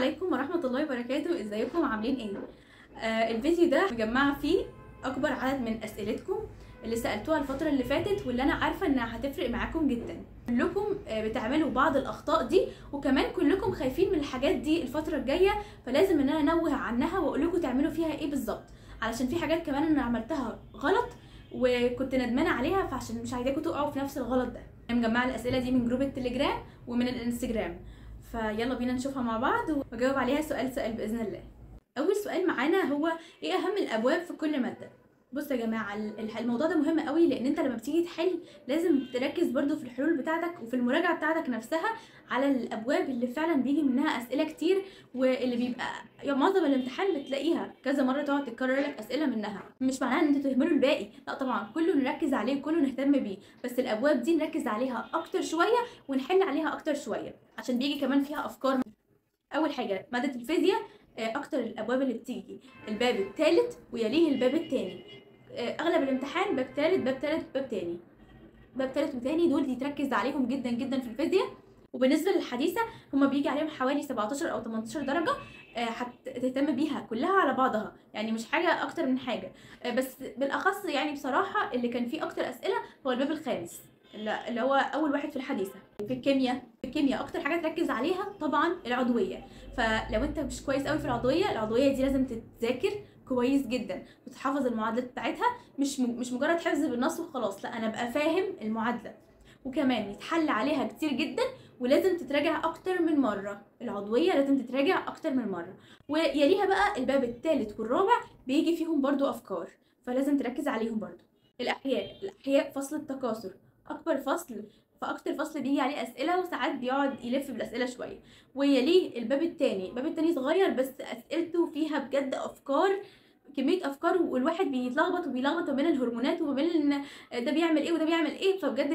عليكم ورحمة الله وبركاته. ازيكم عاملين ايه؟ الفيديو ده مجمعة فيه اكبر عدد من اسئلتكم اللي سألتوها الفترة اللي فاتت، واللي انا عارفة انها هتفرق معاكم جدا. كلكم بتعملوا بعض الاخطاء دي، وكمان كلكم خايفين من الحاجات دي الفترة الجاية، فلازم ان انا انوه عنها واقول لكم تعملوا فيها ايه بالظبط، علشان في حاجات كمان انا عملتها غلط وكنت ندمانة عليها، فعشان مش عايزاكم تقعوا في نفس الغلط ده. انا مجمعة الاسئلة دي من group التليجرام ومن الانستجرام، فيلا بينا نشوفها مع بعض واجاوب عليها سؤال سؤال باذن الله. اول سؤال معانا هو ايه اهم الابواب في كل مادة؟ بصوا يا جماعة، الموضوع ده مهم قوي، لان انت لما بتيجي تحل لازم تركز برضو في الحلول بتاعتك وفي المراجعة بتاعتك نفسها على الابواب اللي فعلا بيجي منها اسئلة كتير، واللي بيبقى معظم الامتحان بتلاقيها كذا مرة تقعد تتكرر لك اسئلة منها. مش معناها ان انتوا تهملوا الباقي، لا طبعا كله نركز عليه وكله نهتم بيه، بس الابواب دي نركز عليها اكتر شوية ونحل عليها اكتر شوية عشان بيجي كمان فيها افكار. اول حاجة مادة الفيزياء، اكتر الابواب اللي بتيجي الباب الثالث ويليه الباب الثاني. اغلب الامتحان باب ثالث باب ثالث باب ثاني، باب ثالث وثاني، دول دي تركز عليهم جدا جدا في الفيزياء. وبالنسبة للحديثه هما بيجي عليهم حوالي 17 او 18 درجه، هتهتم بيها كلها على بعضها، يعني مش حاجة اكتر من حاجة. بس بالاخص يعني بصراحة اللي كان فيه اكتر اسئلة هو الباب الخامس اللي هو اول واحد في الحديثة. في الكيمياء اكتر حاجة تركز عليها طبعا العضوية، فلو انت مش كويس قوي في العضوية، العضوية دي لازم تتذاكر كويس جدا وتحفظ المعادلات بتاعتها، مش مجرد حفظ بالنص وخلاص، لا انا ابقى فاهم المعادلة، وكمان يتحل عليها كتير جدا، ولازم تتراجع اكتر من مرة. العضوية لازم تتراجع اكتر من مرة. ويليها بقى الباب الثالث والرابع بيجي فيهم برضو افكار، فلازم تركز عليهم برضو. الاحياء فصل التكاثر اكبر فصل، فاكتر فصل بيجي عليه اسئلة، وساعات بيقعد يلف بالاسئلة شوية. ويليه الباب الثاني، الباب الثاني صغير بس اسئلته فيها بجد افكار، كمية افكار، والواحد بيتلخبط وبيلخبط ما بين الهرمونات وما بين ده بيعمل ايه وده بيعمل ايه، فبجد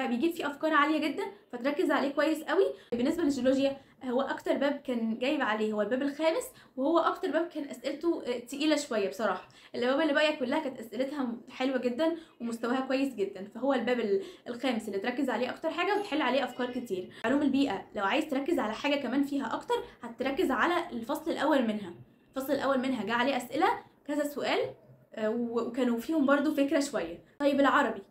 بيجيب فيه افكار عالية جدا، فتركز عليه كويس قوي. بالنسبة للجيولوجيا هو اكتر باب كان جايب عليه هو الباب الخامس، وهو اكتر باب كان اسئلته تقيلة شوية بصراحة. الابواب اللي باقية كلها كانت اسئلتها حلوة جدا ومستواها كويس جدا، فهو الباب الخامس اللي تركز عليه اكتر حاجة وتحل عليه افكار كتير. علوم البيئة لو عايز تركز على حاجة كمان فيها اكتر هتركز على الفصل الاول منها. الفصل الاول منها جه عليه اسئلة كذا سؤال، وكانوا فيهم برضو فكرة شوية. طيب العربي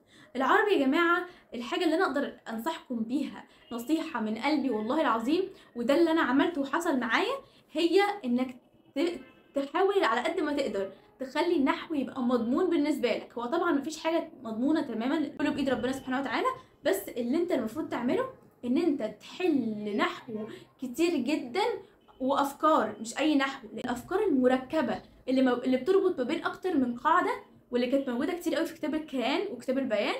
يا جماعة، الحاجة اللي أنا أقدر أنصحكم بيها نصيحة من قلبي والله العظيم، وده اللي أنا عملته وحصل معايا، هي إنك تحاول على قد ما تقدر تخلي النحو يبقى مضمون بالنسبة لك. هو طبعا مفيش حاجة مضمونة تماما، كله بإيد ربنا سبحانه وتعالى، بس اللي أنت المفروض تعمله إن أنت تحل نحو كتير جدا وأفكار، مش أي نحو، الأفكار المركبة اللي بتربط ما بين أكتر من قاعدة، واللي كانت موجودة كتير قوي في كتاب الكيان وكتاب البيان،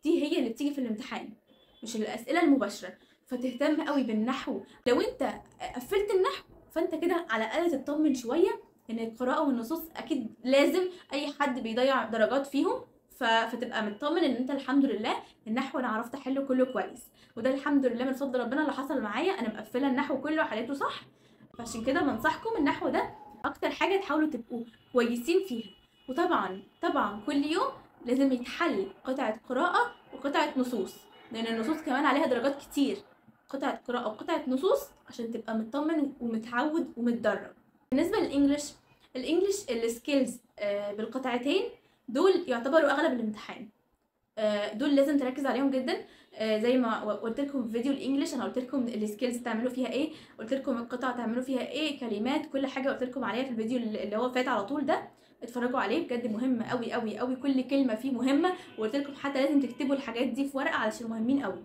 دي هي اللي بتيجي في الامتحان مش الأسئلة المباشرة. فتهتم قوي بالنحو. لو انت قفلت النحو فانت كده على الأقل تطمن شوية ان القراءة والنصوص اكيد لازم اي حد بيضيع درجات فيهم، فتبقى مطمن ان انت الحمد لله النحو انا عرفت احله كله كويس، وده الحمد لله من فضل ربنا اللي حصل معايا، انا مقفلة النحو كله وحليته صح. فعشان كده بنصحكم النحو ده اكتر حاجة تحاولوا تبقوا كويسين فيها. وطبعا طبعا كل يوم لازم يتحل قطعة قراءة وقطعة نصوص، لأن النصوص كمان عليها درجات كتير. قطعة قراءة وقطعة نصوص عشان تبقى مطمن ومتعود ومتدرب. بالنسبة لل English، ال English ال skills بالقطعتين دول يعتبروا أغلب الامتحان، دول لازم تركز عليهم جدا. زي ما قلت لكم في فيديو ال English انا قلت لكم ال skills تعملوا فيها ايه، قلت لكم القطع تعملوا فيها ايه، كلمات، كل حاجة قلت لكم عليها في الفيديو اللي هو فات على طول ده، اتفرجوا عليه بجد مهم قوي قوي قوي، كل كلمة فيه مهمة، وقلت لكم حتى لازم تكتبوا الحاجات دي في ورقة علشان مهمين قوي،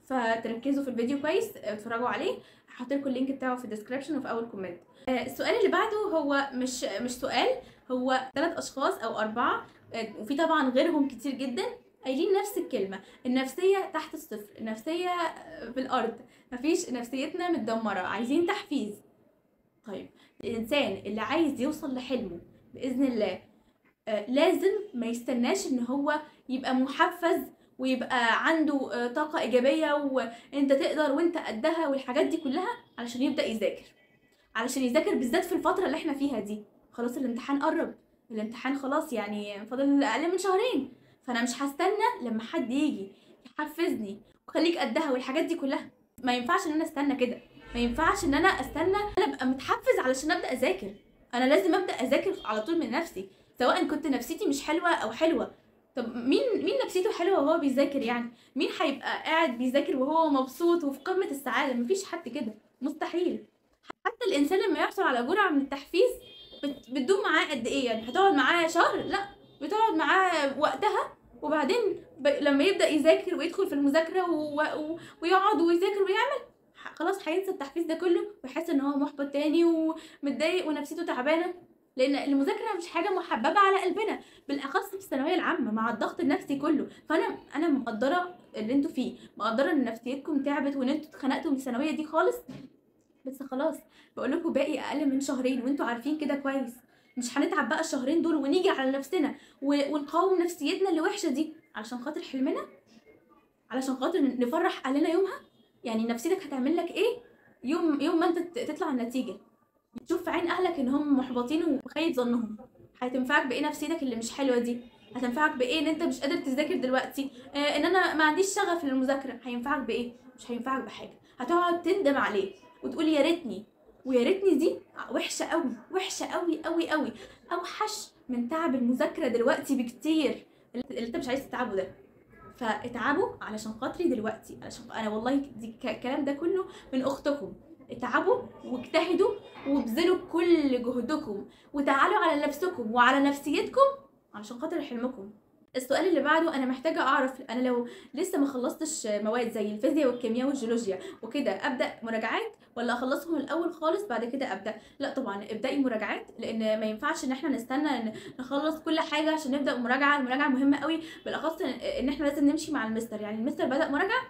فتركزوا في الفيديو كويس، اتفرجوا عليه، هحط لكم ال link بتاعه في ال description وفي اول comment. السؤال اللي بعده هو مش سؤال، هو 3 اشخاص او 4، وفي طبعا غيرهم كتير جدا، قايلين نفس الكلمة، النفسية تحت الصفر، النفسية في الارض، مفيش، نفسيتنا متدمره، عايزين تحفيز. طيب الانسان اللي عايز يوصل لحلمه باذن الله لازم ما يستناش ان هو يبقى محفز ويبقى عنده طاقة ايجابية وانت تقدر وانت قدها والحاجات دي كلها علشان يبدا يذاكر، علشان يذاكر بالذات في الفترة اللي احنا فيها دي. خلاص الامتحان قرب، الامتحان خلاص يعني فاضل اقل من شهرين، فانا مش هستنى لما حد يجي يحفزني وخليك قدها والحاجات دي كلها، ما ينفعش ان انا استنى كده. ما ينفعش ان انا استنى انا ابقى متحفز علشان ابدا اذاكر، انا لازم ابدا اذاكر على طول من نفسي، سواء كنت نفسيتي مش حلوة او حلوة. طب مين نفسيته حلوة وهو بيذاكر؟ يعني مين هيبقى قاعد بيذاكر وهو مبسوط وفي قمة السعادة؟ مفيش حد كده، مستحيل. حتى الانسان لما يحصل على جرعة من التحفيز بتدوم معاه قد ايه؟ يعني هتقعد معاه شهر؟ لا، بتقعد معاه وقتها، وبعدين لما يبدا يذاكر ويدخل في المذاكرة ويقعد ويذاكر ويعمل، خلاص هينسى التحفيز ده كله ويحس ان هو محبط تاني ومتضايق ونفسيته تعبانة، لان المذاكرة مش حاجة محببة على قلبنا، بالاخص في الثانوية العامة مع الضغط النفسي كله. فانا مقدره اللي انتوا فيه، مقدره ان نفسيتكم تعبت وان انتوا اتخنقتوا من الثانوية دي خالص، بس خلاص بقول لكم باقي اقل من شهرين وانتوا عارفين كده كويس، مش هنتعب بقى الشهرين دول ونيجي على نفسنا ونقاوم نفسيتنا اللي وحشة دي علشان خاطر حلمنا، علشان خاطر نفرح اهلنا يومها. يعني نفسيتك هتعمل لك ايه يوم ما انت تطلع النتيجة؟ تشوف في عين اهلك ان هم محبطين وخايب ظنهم، هتنفعك بايه نفسيتك اللي مش حلوة دي؟ هتنفعك بايه ان انت مش قادر تذاكر دلوقتي؟ ان انا ما عنديش شغف للمذاكره، هينفعك بايه؟ مش هينفعك بحاجة، هتقعد تندم عليه وتقول يا ريتني، ويا ريتني دي وحشة قوي، وحشة قوي قوي قوي، اوحش من تعب المذاكرة دلوقتي بكتير اللي انت مش عايز تتعبه ده. فاتعبوا علشان خاطري دلوقتي، علشان انا والله دي الكلام ده كله من اختكم. اتعبوا واجتهدوا وابذلوا كل جهدكم وتعالوا على نفسكم وعلى نفسيتكم علشان خاطر حلمكم. السؤال اللي بعده، انا محتاجه اعرف انا لو لسه ما خلصتش مواد زي الفيزياء والكيمياء والجيولوجيا وكده، ابدا مراجعات ولا اخلصهم الاول خالص بعد كده ابدا؟ لا طبعا ابداي مراجعات، لان ما ينفعش ان احنا نستنى نخلص كل حاجة عشان نبدا مراجعه. المراجعة مهمة قوي، بالاخص ان احنا لازم نمشي مع المستر، يعني المستر بدا مراجعه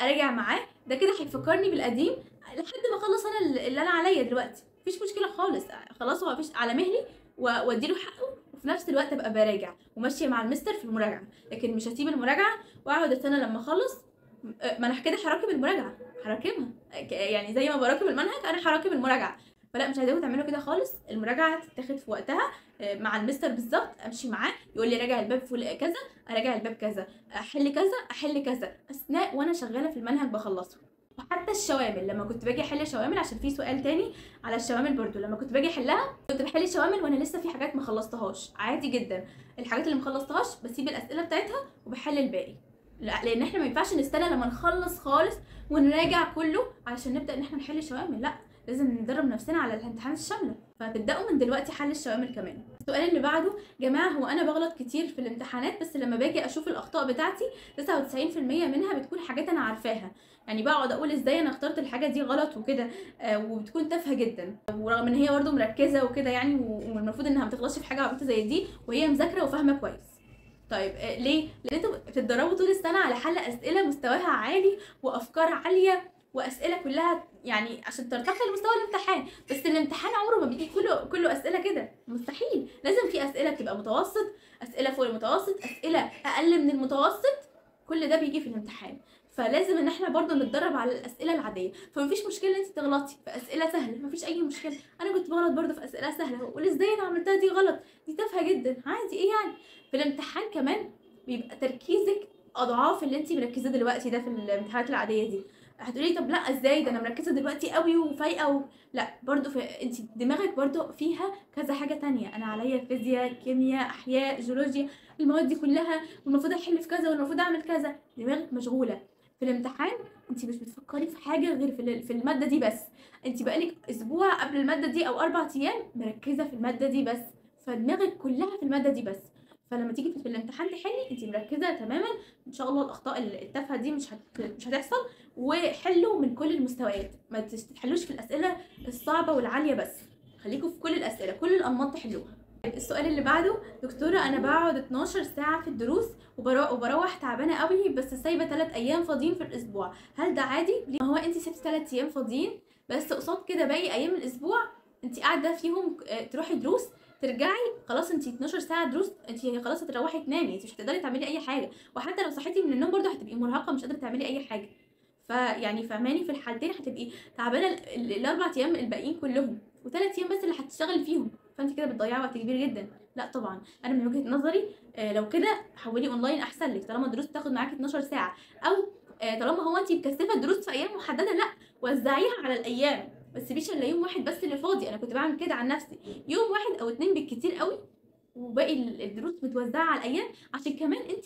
اراجع معاه، ده كده هيفكرني بالقديم لحد ما اخلص انا اللي انا عليا دلوقتي، مفيش مشكلة خالص، خلاص هو مفيش على مهلي واديله حقه، وفي نفس الوقت ابقى براجع وماشية مع المستر في المراجعة، لكن مش هسيب المراجعة واقعد استنى لما اخلص. ما انا كده هراكم المراجعة، هراكمها يعني زي ما براكم المنهج انا هراكم المراجعة، فلا مش عايزاكم تعملوا كده خالص. المراجعة تتاخد في وقتها مع المستر بالظبط، امشي معاه يقول لي راجع الباب فوق كذا، اراجع الباب كذا، احل كذا، احل كذا، اثناء وانا شغالة في المنهج بخلصه. وحتى الشوامل لما كنت باجي احل شوامل، عشان في سؤال تاني على الشوامل برضو، لما كنت باجي احلها كنت بحل شوامل وانا لسه في حاجات ما خلصتهاش، عادي جدا الحاجات اللي ما خلصتهاش بسيب الاسئلة بتاعتها وبحل الباقي، لان احنا ما ينفعش نستنى لما نخلص خالص ونراجع كله علشان نبدا ان احنا نحل شوامل، لا لازم ندرب نفسنا على الامتحانات الشاملة، فتبداوا من دلوقتي حل الشوامل كمان. السؤال اللي بعده، جماعة هو انا بغلط كتير في الامتحانات، بس لما باجي اشوف الاخطاء بتاعتي 99% منها بتكون حاجات انا عارفاها، يعني بقعد اقول ازاي انا اخترت الحاجة دي غلط وكده، وبتكون تافهة جدا، ورغم ان هي برده مركزه وكده يعني، والمفروض انها ما تغلطش في حاجة عبيطه زي دي وهي مذاكرة وفاهمه كويس. طيب ليه؟ لان انتوا بتتدربوا طول السنة على حل اسئلة مستواها عالي وافكار عالية واسئلة كلها يعني عشان ترتقي لمستوى الامتحان، بس الامتحان عمره ما بيجي كله اسئلة كده، مستحيل. لازم في اسئلة بتبقى متوسط، اسئلة فوق المتوسط، اسئلة اقل من المتوسط، كل ده بيجي في الامتحان. فلازم ان احنا برضو نتدرب على الاسئلة العادية، فمفيش مشكلة ان انت تغلطي في اسئلة سهلة، مفيش اي مشكلة. انا كنت بغلط برضو في اسئلة سهلة واقول ازاي انا عملتها دي غلط، دي تافهة جدا، عادي ايه يعني. في الامتحان كمان بيبقى تركيزك اضعاف اللي انت مركزاه دلوقتي ده في الامتحانات العادية دي. هتقولي طب لا ازاي ده انا مركزه دلوقتي قوي وفايقه لا برضو انت دماغك برضو فيها كذا حاجة تانية، انا عليا فيزياء، كيمياء، احياء، جيولوجيا، المواد دي كلها والمفروض احل في كذا والمفروض اعمل كذا، دماغك مشغولة. في الامتحان انت مش بتفكري في حاجة غير في المادة دي بس، انت بقالك اسبوع قبل المادة دي او 4 ايام مركزه في المادة دي بس، فدماغك كلها في المادة دي بس. فلما تيجي في الامتحان تحلي انت مركزه تماما، ان شاء الله الاخطاء التافهة دي مش هتحصل. وحلوا من كل المستويات، ما تحلوش في الاسئلة الصعبة والعاليه بس، خليكم في كل الاسئلة، كل الانماط تحلوها. السؤال اللي بعده، دكتورة انا بقعد 12 ساعة في الدروس وبروح تعبانة قوي، بس سايبه 3 ايام فاضيين في الاسبوع، هل ده عادي؟ ما هو انت سبتي 3 ايام فاضيين بس قصاد كده باقي ايام الاسبوع انت قاعدة فيهم تروحي دروس ترجعي خلاص انت 12 ساعة دروس، انت خلاص هتروحي تنامي، انت مش هتقدري تعملي اي حاجة، وحتى لو صحيتي من النوم برده هتبقي مرهقة مش قادرة تعملي اي حاجة. فيعني فهماني في الحالتين هتبقي تعبانة ال4 ايام الباقيين كلهم، و3 ايام بس اللي هتشتغلي فيهم، فانت كده بتضيعي وقت كبير جدا. لا طبعا انا من وجهه نظري لو كده حولي اونلاين احسن لك، طالما الدروس بتاخد معاكي 12 ساعة، او طالما هو انت مكثفة الدروس في ايام محددة، لا وزعيها على الايام، ما تسيبيش الا يوم واحد بس اللي فاضي. انا كنت بعمل كده عن نفسي، يوم واحد او 2 بالكتير قوي، وباقي الدروس متوزعة على الايام، عشان كمان انت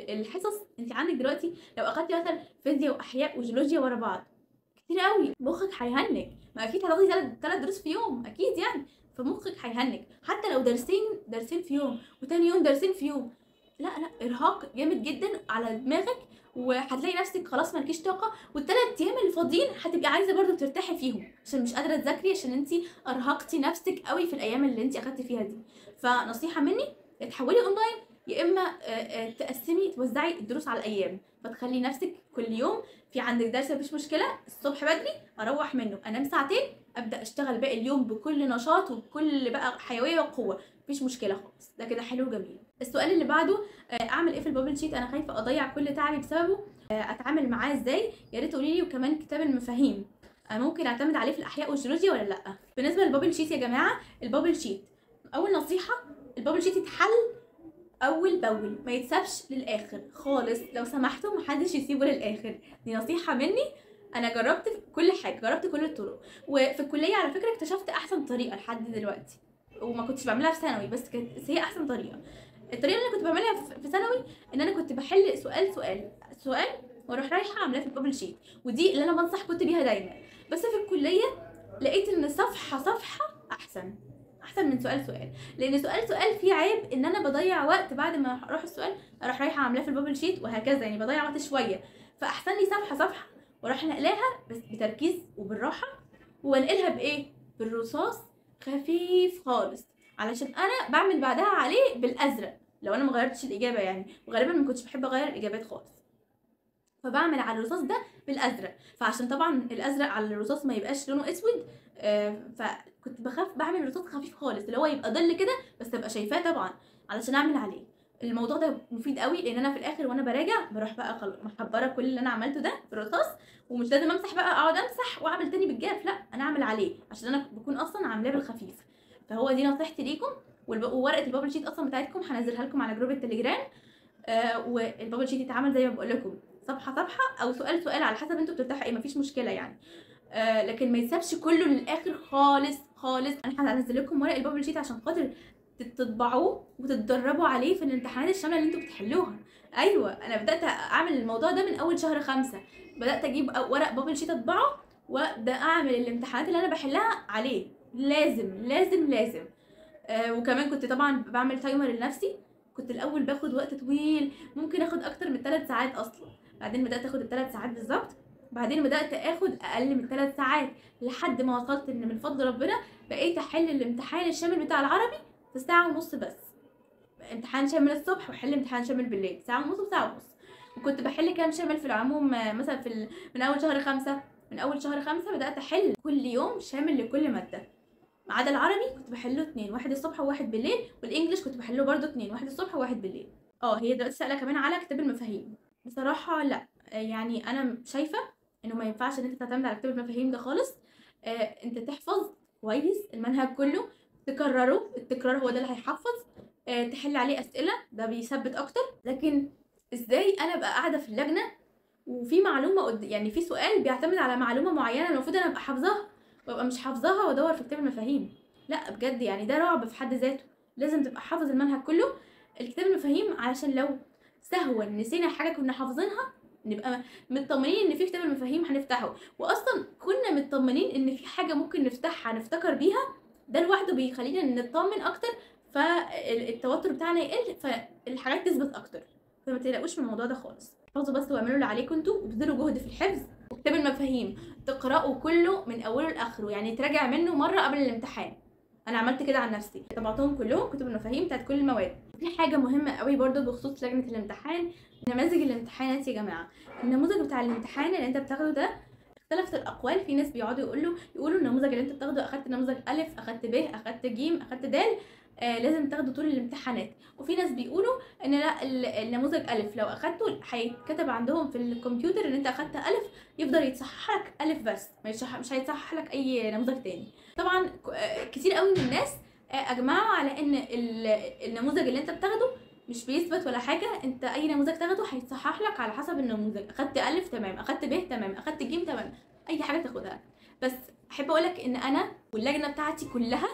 الحصص انت عندك دلوقتي لو اخدتي مثلا فيزياء واحياء وجيولوجيا ورا بعض كتير قوي، مخك هيهنج. ما اكيد هتاخدي 3 دروس في يوم اكيد يعني، فمخك هيهنج حتى لو درسين في يوم وتاني يوم درسين في يوم، لا ارهاق جامد جدا على دماغك، وهتلاقي نفسك خلاص مالكيش طاقة. وال3 ايام اللي فاضيين هتبقي عايزه برضو ترتاحي فيهم عشان مش قادرة تذاكري، عشان انت ارهقتي نفسك قوي في الايام اللي انت اخدتي فيها دي. فنصيحه مني، يا تحولي اونلاين يا اما تقسمي توزعي الدروس على الايام، فتخلي نفسك كل يوم في عندك درس مفيش مشكلة، الصبح بدري اروح منه انام ساعتين، ابدا اشتغل باقي اليوم بكل نشاط وبكل بقى حيوية وقوه، مفيش مشكلة خالص. ده كده حلو وجميل. السؤال اللي بعده، اعمل ايه في ال bubble sheet؟ انا خايفة اضيع كل تعبي بسببه، اتعامل معاه ازاي؟ يا ريت تقولي لي. وكمان كتاب المفاهيم ممكن اعتمد عليه في الاحياء والجيولوجيا ولا لا؟ بالنسبة لل bubble sheet يا جماعة، ال bubble sheet اول نصيحة، ال bubble sheet يتحل اول باول، ما يتسابش للاخر خالص، لو سمحتوا محدش يسيبه للاخر، دي نصيحة مني. انا جربت كل حاجة، جربت كل الطرق، وفي الكلية على فكرة اكتشفت احسن طريقه لحد دلوقتي، وما كنتش بعملها في ثانوي بس كانت هي احسن طريقه. الطريقة اللي انا كنت بعملها في ثانوي ان انا كنت بحل سؤال سؤال سؤال واروح رايحة عاملاه في ال bubble sheet، ودي اللي انا بنصح كنت بيها دايما. بس في الكلية لقيت ان صفحة صفحة احسن من سؤال سؤال، لان سؤال سؤال فيه عيب ان انا بضيع وقت، بعد ما اروح السؤال اروح رايحة عاملاه في ال bubble sheet وهكذا، يعني بضيع وقت شوية. فاحسن لي صفحة صفحة واروح نقلاها بس بتركيز وبالراحه، وانقلها بايه؟ بالرصاص خفيف خالص، علشان انا بعمل بعدها عليه بالازرق لو انا ما غيرتش الاجابة يعني، وغالبا ما كنتش بحب اغير الاجابات خالص، فبعمل على الرصاص ده بالازرق. فعشان طبعا الازرق على الرصاص ما يبقاش لونه اسود، فكنت بخاف بعمل رصاص خفيف خالص اللي هو يبقى ظل كده بس ابقى شايفاه طبعا علشان اعمل عليه. الموضوع ده مفيد قوي، لان انا في الاخر وانا براجع بروح بقى محبره كل اللي انا عملته ده بالرصاص، ومش لازم امسح بقى اقعد امسح واعمل تاني بالجاف، لا انا اعمل عليه عشان انا بكون اصلا عاملاه بالخفيف. فهو دي نصيحتي ليكم. وورقة ال bubble sheet اصلا بتاعتكم هنزلها لكم على group التليجرام. وال bubble sheet يتعمل زي ما بقول لكم صفحة صفحة او سؤال سؤال على حسب انتوا بترتاحوا ايه، مفيش مشكلة يعني. لكن ما يتسابش كله للاخر خالص خالص. انا هنزل لكم ورق ال bubble sheet عشان خاطر تطبعوه وتتدربوا عليه في الامتحانات الشاملة اللي انتوا بتحلوها. ايوه انا بدات اعمل الموضوع ده من اول شهر 5، بدات اجيب ورق bubble sheet اطبعه وابدا اعمل الامتحانات اللي انا بحلها عليه، لازم لازم لازم. وكمان كنت طبعا بعمل timer لنفسي، كنت الاول باخد وقت طويل، ممكن اخد اكتر من 3 ساعات اصلا، بعدين بدات اخد ال3 ساعات بالظبط، بعدين بدات اخد اقل من 3 ساعات، لحد ما وصلت ان من فضل ربنا بقيت احل الامتحان الشامل بتاع العربي في 1.5 ساعة بس. امتحان شامل الصبح واحل امتحان شامل بالليل، 1.5 ساعة وساعة ونص. وكنت بحل كام شامل في العموم؟ مثلا في من اول شهر 5، من اول شهر 5 بدات احل كل يوم شامل لكل مادة، ما عدا العربي كنت بحله 2، واحد الصبح وواحد بالليل، وال English كنت بحله برده 2، واحد الصبح وواحد بالليل. هي دلوقتي سأله كمان على كتاب المفاهيم. بصراحة لا، يعني انا شايفه انه ما ينفعش ان انت تعتمد على كتاب المفاهيم ده خالص. انت تحفظ كويس المنهج كله، تكرره، التكرار هو ده اللي هيحفظ، تحل عليه اسئلة، ده بيثبت اكتر. لكن ازاي انا ابقى قاعدة في اللجنة وفي معلومة يعني في سؤال بيعتمد على معلومة معينة المفروض انا ابقى حافظاها، وابقى مش حافظاها وادور في كتاب المفاهيم؟ لا بجد يعني ده رعب في حد ذاته. لازم تبقى حافظ المنهج كله. الكتاب المفاهيم علشان لو سهوا نسينا حاجة كنا حافظينها نبقى مطمنين ان في كتاب المفاهيم هنفتحه، واصلا كنا مطمنين ان في حاجة ممكن نفتحها نفتكر بيها، ده لوحده بيخلينا نطمن اكتر، فالتوتر بتاعنا يقل، فالحاجات تثبت اكتر. فما تقلقوش من الموضوع ده خالص، احفظوا بس واعملوا اللي عليكم انتوا، وابذلوا جهد في الحفظ. وكتاب المفاهيم تقرأوا كله من اوله لاخره، يعني تراجع منه مرة قبل الامتحان. انا عملت كده عن نفسي، طبعتهم كلهم كتب المفاهيم بتاعت كل المواد. في حاجة مهمة قوي برضو بخصوص لجنة الامتحان، نماذج الامتحانات يا جماعة. النموذج بتاع الامتحان اللي انت بتاخده ده اختلفت الاقوال، في ناس بيقعدوا يقولوا النموذج اللي انت بتاخده، اخدت نموذج الف، اخدت ب، اخدت ج، اخدت د، لازم تاخده طول الامتحانات. وفي ناس بيقولوا ان لا، النموذج الف لو اخدته هيتكتب عندهم في الكمبيوتر ان انت اخدت الف، يفضل يتصحح لك الف بس، مش هيتصحح لك اي نموذج تاني. طبعا كتير قوي من الناس اجمعوا على ان النموذج اللي انت بتاخده مش بيثبت ولا حاجة، انت اي نموذج تاخده هيتصحح لك على حسب النموذج. اخدت الف تمام، اخدت ب تمام، اخدت ج تمام، اي حاجة تاخدها. بس احب اقولك ان انا واللجنة بتاعتي كلها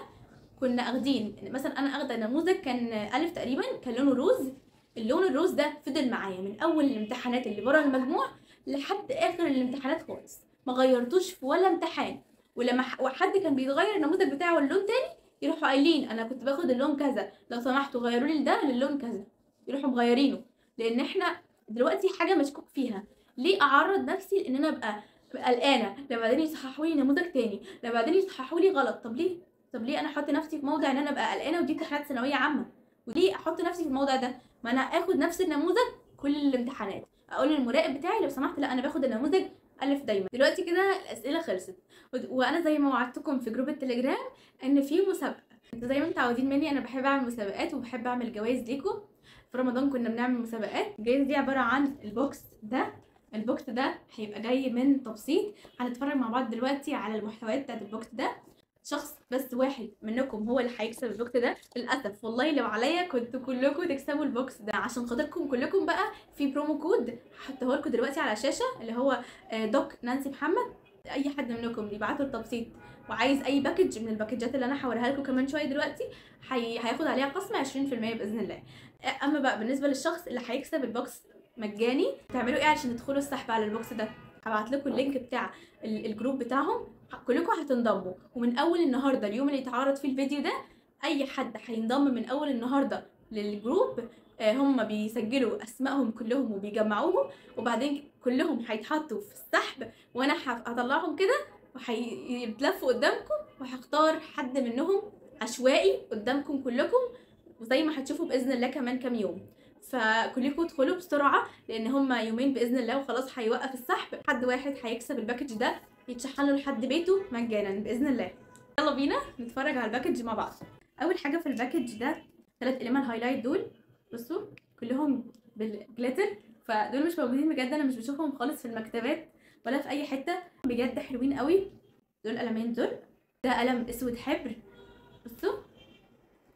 كنا اخدين، مثلا انا اخده نموذج كان الف تقريبا، كان لونه روز، اللون الروز ده فضل معايا من اول الامتحانات اللي بره المجموع لحد اخر الامتحانات خالص، ما غيرتوش في ولا امتحان. ولما حد كان بيتغير النموذج بتاعه اللون تاني يروحوا قايلين انا كنت باخد اللون كذا، لو سمحتوا غيروا لي ده للون كذا، يروحوا مغيرينه. لان احنا دلوقتي حاجة مشكوك فيها، ليه اعرض نفسي لان انا ابقى قلقانة لما بعدين يصححوا لي نموذج تاني، لما بعدين يصححوا لي غلط؟ طب ليه؟ طب ليه انا احط نفسي في موضع ان انا ابقى قلقانة ودي امتحانات ثانوية عامة؟ وليه احط نفسي في الموضع ده؟ ما انا اخد نفس النموذج كل الامتحانات، اقول للمراقب بتاعي لو سمحت لا انا باخد النموذج الف دايما. دلوقتي كده الاسئلة خلصت، وانا زي ما وعدتكم في group التليجرام ان في مسابقة. انتوا زي ما متعودين مني انا بحب اعمل مسابقات وبحب اعمل جوائز ليكم. في رمضان كنا بنعمل مسابقات. الجوائز دي عبارة عن ال box ده، ال box ده هيبقى جاي من تبسيط. هنتفرج مع بعض دلوقتي على المحتويات بتاعت ال box ده. شخص بس واحد منكم هو اللي هيكسب ال box ده. للاسف والله لو عليا كنت كلكم تكسبوا ال box ده. عشان خاطركم كلكم بقى في promo code هحطه لكم دلوقتي على الشاشة اللي هو doc نانسي محمد. اي حد منكم بيبعتوا التبسيط وعايز اي package من الباكجات اللي انا هوريها لكم كمان شوية دلوقتي هياخد عليها خصم 20% باذن الله. اما بقى بالنسبة للشخص اللي هيكسب ال box مجاني، تعملوا ايه عشان تدخلوا السحب على ال box ده؟ هبعت لكم ال link بتاع ال group بتاعهم، كلكم هتنضموا. ومن اول النهارده اليوم اللي يتعرض فيه الفيديو ده اي حد هينضم من اول النهارده لل group، هم بيسجلوا اسمائهم كلهم وبيجمعوهم، وبعدين كلهم هيتحطوا في السحب، وانا هطلعهم كده وهيتلفوا قدامكم، وهختار حد منهم عشوائي قدامكم كلكم، وزي ما هتشوفوا باذن الله كمان كام يوم. فكلكم ادخلوا بسرعة لان هما يومين باذن الله وخلاص هيوقف السحب. حد واحد هيكسب ال package ده يتشحن له لحد بيته مجانا باذن الله. يلا بينا نتفرج على ال package مع بعض. اول حاجة في ال package ده 3 اقلام ال highlight دول، بصوا كلهم بال glitter، فدول مش موجودين بجد، انا مش بشوفهم خالص في المكتبات ولا في اي حتة، بجد حلوين قوي. دول قلمين دول، ده قلم اسود حبر، بصوا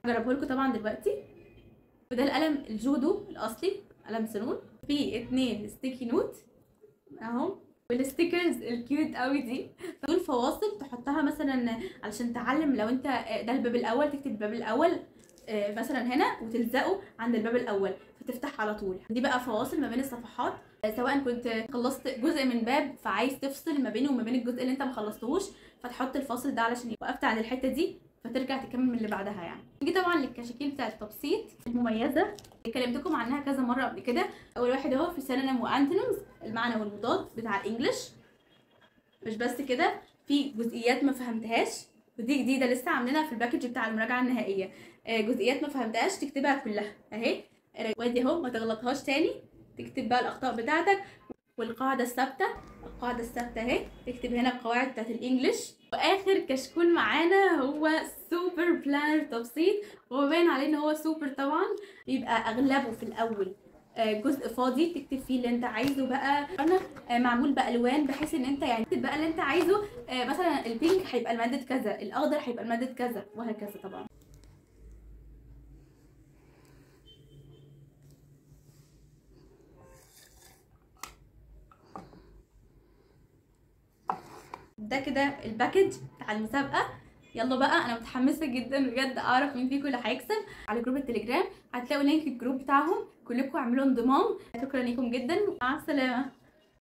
هجربه لكم طبعا دلوقتي. وده القلم الجودو الاصلي، قلم سنون. في 2 sticky note اهو، وال stickers ال cute قوي دي. دول فواصل تحطها مثلا علشان تعلم، لو انت ده الباب الاول تكتب الباب الاول مثلا هنا وتلزقه عند الباب الاول فتفتح على طول. دي بقى فواصل ما بين الصفحات، سواء كنت خلصت جزء من باب فعايز تفصل ما بينه وما بين الجزء اللي انت ما خلصتهوش، فتحط الفاصل ده علشان وقفت عند الحتة دي فترجع تكمل من اللي بعدها يعني. نيجي طبعا للكشاكيل بتاع التبسيط المميزة اللي كلمتكم عنها كذا مرة قبل كده. اول واحد اهو في synonym و antonyms، المعنى والمضاد بتاع ال English. مش بس كده، في جزئيات ما فهمتهاش ودي جديدة لسه عاملينها في ال package بتاع المراجعة النهائية. جزئيات ما فهمتهاش تكتبها كلها اهي، وادي اهو ما تغلطهاش تاني، تكتب بقى الاخطاء بتاعتك. والقاعدة الثابتة، القاعدة الثابتة اهي، تكتب هنا القواعد بتاعت ال English. واخر كشكول معانا هو super planner تبسيط، وهو باين عليه ان هو سوبر طبعا، بيبقى اغلبه في الاول جزء فاضي تكتب فيه اللي انت عايزه بقى. انا معمول بالوان بحيث ان انت يعني تكتب بقى اللي انت عايزه، مثلا ال pink هيبقى المادة كذا، الاخضر هيبقى المادة كذا، وهكذا طبعا. ده كده ال package بتاع المسابقة. يلا بقى انا متحمسة جدا بجد اعرف مين فيكم اللي هيكسب. على group التليجرام هتلاقوا link ال group بتاعهم، كلكم اعملوا انضمام. شكرا لكم جدا، مع السلامة.